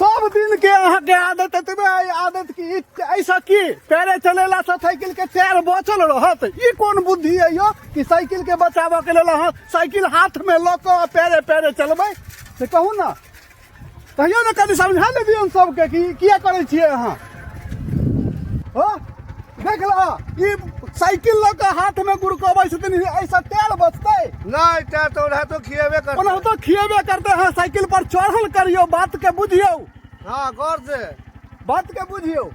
सब दिन के अहाँके आदत एतबे अइ आदत की एहिसँ की पैरे चलेलासँ साइकिलके टायर बचल रहत? ई कोन बुद्धि अइ यौ कि साइकिलके बचाबऽके लेल अहाँ साइकिल हाथमे लऽ कऽ पैरे पैरे चलबै? से कहू ने, कहियौ ने, कनि समझा ने दियौन सबके कि किया करै छियै अहाँ। हो देख लह, ई साइकिल लऽ कऽ हाथमे गुड़कबै छथिन, एहिसँ टायर बचतै नहि? टायर तऽ ओनाहितो खिएबे करतै। ओनाहितो खिएबे करतै। अहाँ साइकिल पर चढ़ल करियौ, बात के बुझियौ। हँ, गौर से बात के बुझियौ।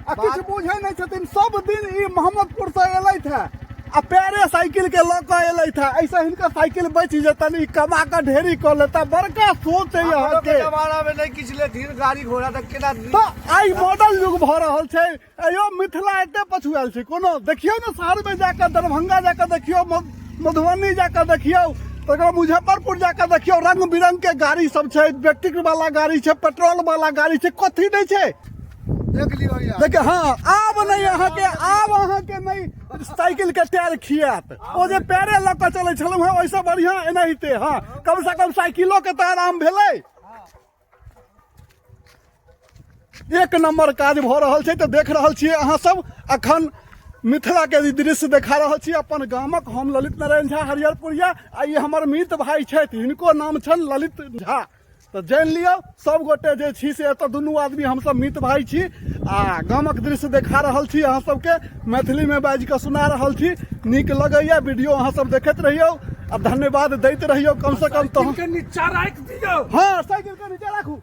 आ किछु बुझै नहि छथिन। सब दिन ई मोहम्मदपुर से एलथि है आ पैरे साइकिल के लऽ कऽ एलथि है, एहिसँ हिनकर साइकिल बचि जेतनि, ई कमा कऽ ढेरी कऽ लेता। बड़का सोच है अपनो के अहाँके। जमाना में नहीं किछु लेथिन गाड़ी घोड़ा तऽ केना? तऽ आइ मॉडल युग भऽ रहल छै। अयो मिथिला एते पछुआयल छै कोनो? देखियौ ने, शहरमे जाकऽ, दरभंगा जाकऽ देखियौ, मधुबनी जाकऽ देखियौ, तकर मुजफ्फरपुर जाकऽ देखियौ, रंग बिरंग के गाड़ी सब छै। बैटरी वाला गाड़ी छै, पेट्रोल वाला गाड़ी छै, कथी नहि छै? देख लियौ यार। देखियौ। हँ, आब नहि अहाँके, आब अहाँके नहि साइकिल के टायर खियात। ओ जे पैरे लऽ कऽ चलै छलहुँ हेँ, ओहिसँ बढ़िआँ एनाहिते। हँ, कमसँ कम साइकिलो के तऽ आराम भेलै। एक नंबर काज भऽ रहल छै। तऽ देख रहल छियै अहाँ सब, अखन मिथिला के ई दृश्य देखा रहल छी अपन गामक। हम ललित नारायण झा हरिहरपुरिया आ ई हमर मीत भाई छथि, हिनको नाम छनि ललित झा। तऽ जानि लियौ सब गोटे जे छी से एतऽ दुनू आदमी हमसब मीत भाई छी आ गामक दृश्य देखा रहल छी अहाँ सबके, मैथिलीमे बाजि कऽ सुना रहल छी। नीक लगैया वीडियो, अहाँ सब देखैत रहियौ आ धन्यवाद दैत रहियौ कमसँ कम। तऽ के नीचा राखि दियौ। हँ, साइकिल के नीचा राखू।